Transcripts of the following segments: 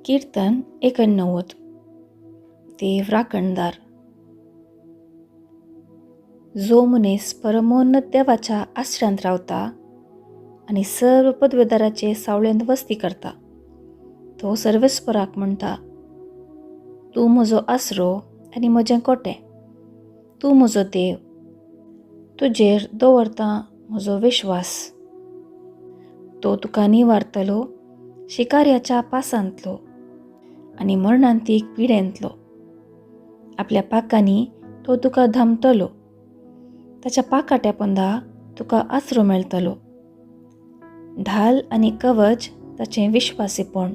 किर्तन 89. देव राखणदार. जो मनीस परमोन्नत देवाच्या आश्र्यांत रावता आनी सर्व पदवेदाराचे सावळेंत वस्ती करता, तो सर्वेस्पराक म्हणटा, तूं म्हजो आसरो आनी म्हजें कोटें, तूं म्हजो देव, तुजेर दवरता म्हजो विश्वास. तो तुका निवारतलो शिकार्याच्या पासांतलो आनी मरणांतीक पिडेंतलो. आपल्या पाकांनी तो तुका धांपतलो, ताच्या पाकाट्या पोंदा तुका आसरो मेळटलो. ढाल आनी कवच ताचें विश्वासीपण.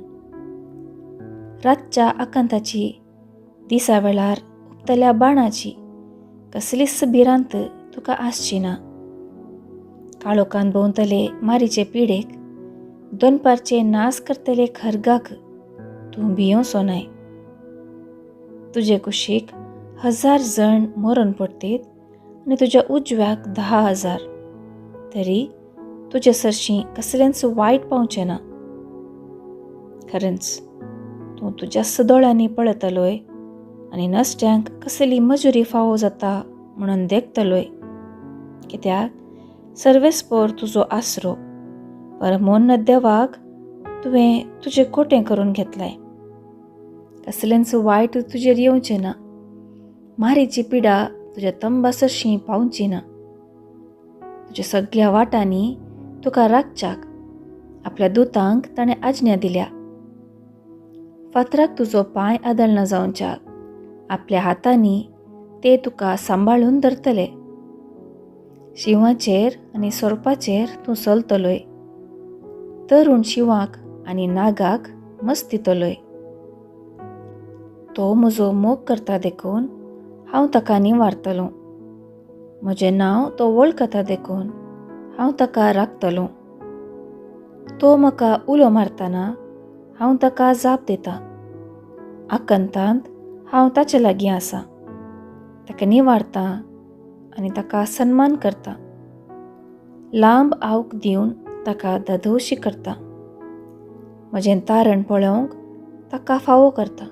रातच्या आकांताची, दिसा वेळार उबतल्या बाणाची कसलीच भिरांत तुका आसची ना. काळोखान भोंवतले मारीचे पिडेक, दनपारचे नास करतले खरगाक तूं भियोवचो नाय. तुजे कुशीक 1000 जण मरण पडटीत आनी तुज्या उजव्याक 10,000, तरी तुजे सरशीं कसलेंच वायट पावचें ना. खरेंच तूं तुज्याच दोळ्यांनी पळयतलोय आनी नश्ट्यांक कसली मजुरी फावो जाता म्हणून देखतलोय. कित्याक सर्वेस्पोर तुजो आसरो, परमोन्नत देवाक तुवें तुजें कोटें करून घेतलाय. कसलेंच वायट तुजेर येवचें ना, मारीची पिडा तुज्या तंबा सरशीं पावची ना. तुज्या सगळ्या वाटांनी तुका राखच्याक आपल्या दुतांक ताणें आज्ञा दिल्या. फातराक तुजो पांय आदळना जावच्याक आपल्या हातांनी ते तुका सांबाळून धरतले. शिंवाचेर आनी सोरपाचेर तूं चलतलोय, तरुण शिंवाक आनी नागाक मस्त दितलोय. तो म्हजो मोग करता देखून हांव ताका निवारतलों, म्हजें नांव तो वळखता देखून हांव ताका राखतलों. तो म्हाका उलो मारतना हांव ताका जाप दितां, आकांतांत हांव ताचे लागीं आसा, ताका निवारतां आनी ताका सन्मान करता. लांब आवक दिवन ताका धादोशी करता, म्हजें तारण पळोवंक ताका फावो करता.